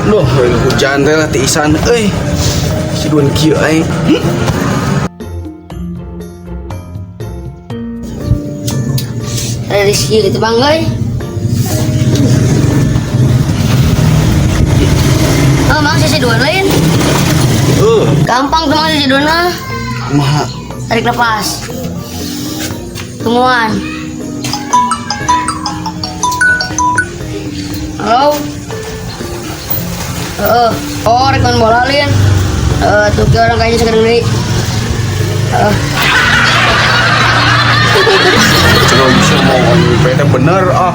Duh, hujan teh lah tiisan euy. Siduan kieu aing. Ada rezeki gitu bang euy. Oh, mang sisi dua lain. Gampang tuh mang sisi dua mah. Kumaha? Tarik nafas. Tungguan. Halo. Heeh. Oh, rek main bola lin. Tuh ke orang kayaknya sekarang deui. Heeh. Coba bisa mau PT bener ah.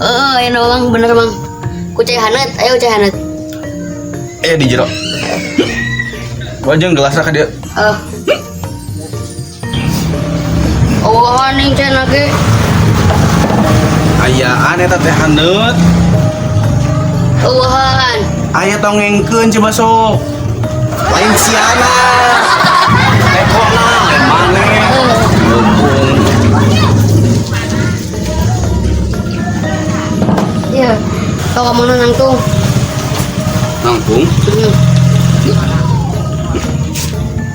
Heeh, ayo bang, bener bang. Ku cai hanet, ayo cai hanet. Eh di jero. Wajeng gelasna ka dia. Eh. Oh, ning cai lagi. Ayaan eta teh haneut. Eueuhan. Aya tongengkeun coba sok. Lain siana. Tekona lain maneh. Mumpung. Iya. Kau kamu nangtung. Nangtung.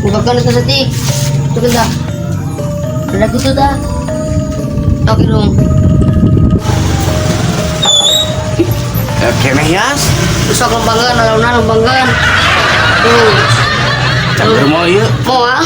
Bukakan itu setik. Itu dah. Udah gitu dah. Oke dong. Keneh yas. Besok lempangkan, alaunan lempangkan. Tuh. Cager mau ieu. Mau ah?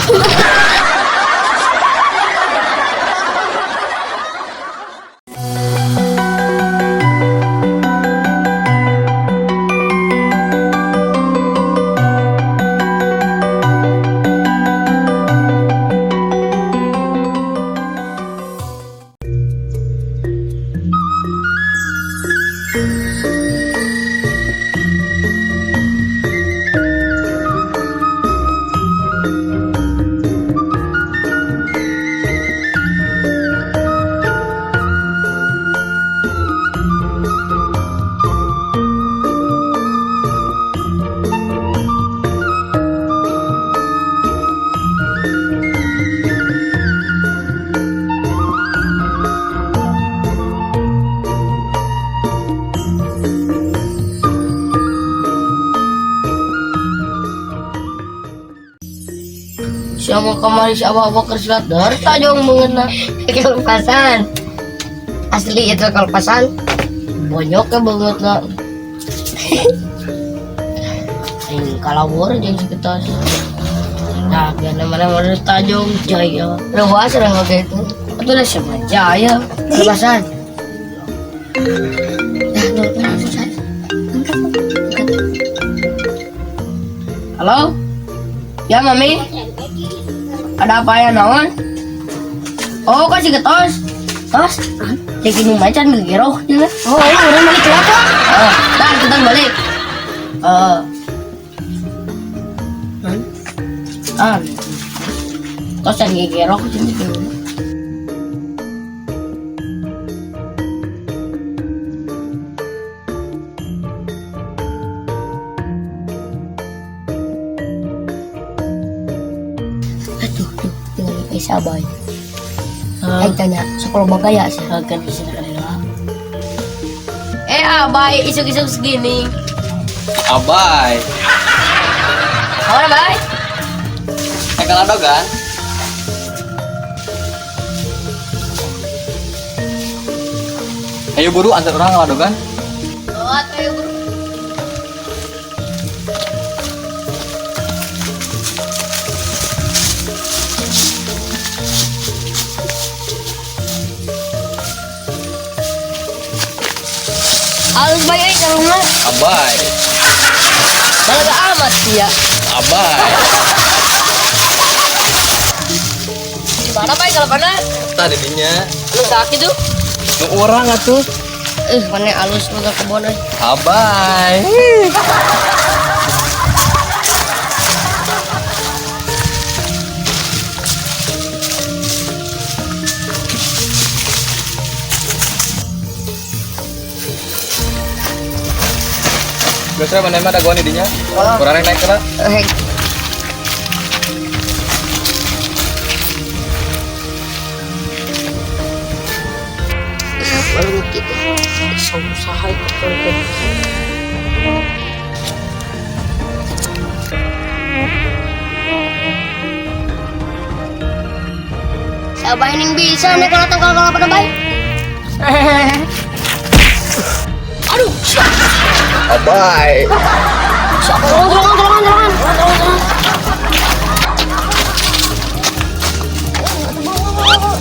Siapa kamari si abah-abah kersilat dar tajong mengena kelepasan. Asli itu kelepasan. Bonyok ya banget lah. Aing kalawur jeung si ketos. Nah, biar mana mana tajong jaya. Luas orang kayak itu. Itu lah siapa jaya kelepasan. Nah, susah. Halo? Ya, Mami? Ada apa ya, naon? Oh, kasih ketos. Tos? Jadi minum macan gegeroh juga. Oh, ini orang balik kenapa? Oh, tar kita balik. Eh. Ah. Tos yang gegeroh jadi. Aduh, tuh, tinggal kayak sabai. Aing tanya, sekolah bagaya sih. Akan bisa abai, isuk-isuk segini. Abai. Kawan abai? Kaladogan. Ayo buru antar orang kaladogan. Oh, ayo buru. Halus baik eh karungna. Abai. Balaga amat sih ya. Abai. Gimana baik kalau mana? Tadi dinya. Lu sakit tuh? Nu urang atuh. Mana halus lu ke kebon euy. Abai. Biasanya mana mah dagoan di dinya. Oh. Kurang naik kena. Eh. Baru gitu. Usaha itu. Siapa yang bisa nih kalau tangkal kalau pada baik? Aduh, Abai. tolong, tolong, tolong, tolong, tolong, tolong.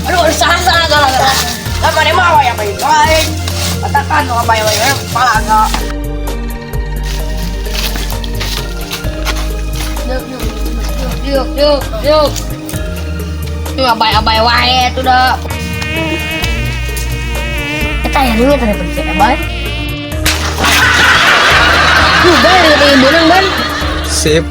Aduh, salah, salah, salah, salah. Lama nih mau yang baik baik. Katakan apa yang baik, kepala enggak. Yuk, yuk, yuk, yuk, yuk. Yuk, abai-abai wae itu dah. Kita akhirnya tadi pergi abai. Duh, bang, ada yang benang, bang. Sip.